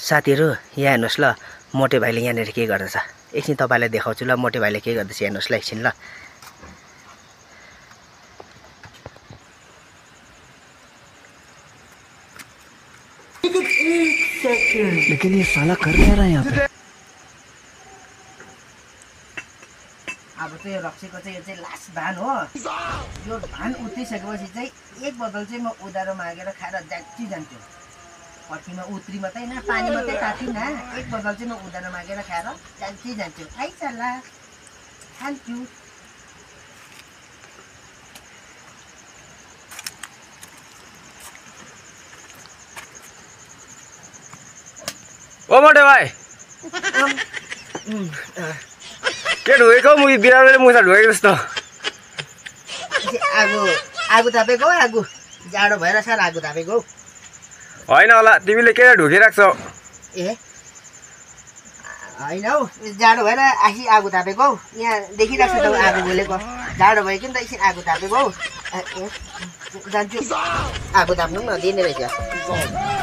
साथीहरु यहाँ हेर्नुस् ल मोटे भाइले यहाँनेर के गर्दैछ एकछिन तपाईलाई देखाउँछु ल मोटे भाइले के गर्दैछ हेर्नुस् ल एकछिन ल लेकिन ये साला कर क्या रहा है यहाँ पे अब चाहिँ यो रक्सीको चाहिँ यो चाहिँ लास्ट धान हो यो धान उत्रिसकेपछि चाहिँ एक बोतल चाहिँ म उधारो मागेर खाएर जान्छु पछिमा उत्रि मात्रै न पानी मात्रै तातिन एक बोतल चाहिँ म उधारो मागेर खाएर जान्छु है चल्ला थ्याङ्क यू ओ मोटे भाइ के ढोगेको मुई बिरालोले मुसा ढोगेको जस्तो आगो तापेको आगो जाडो भएर सार आगो तापेको होइन होला तिमीले के ढोकिराख्छौ ए होइन हौ जाडो भएर आखी आगो तापेको यहाँ देखिरहेको छ त आगो बोलेको जाडो भयो कि त एकछिन आगो तापेको जान्छु आगो ताप्नु पनि नदिने रहेछ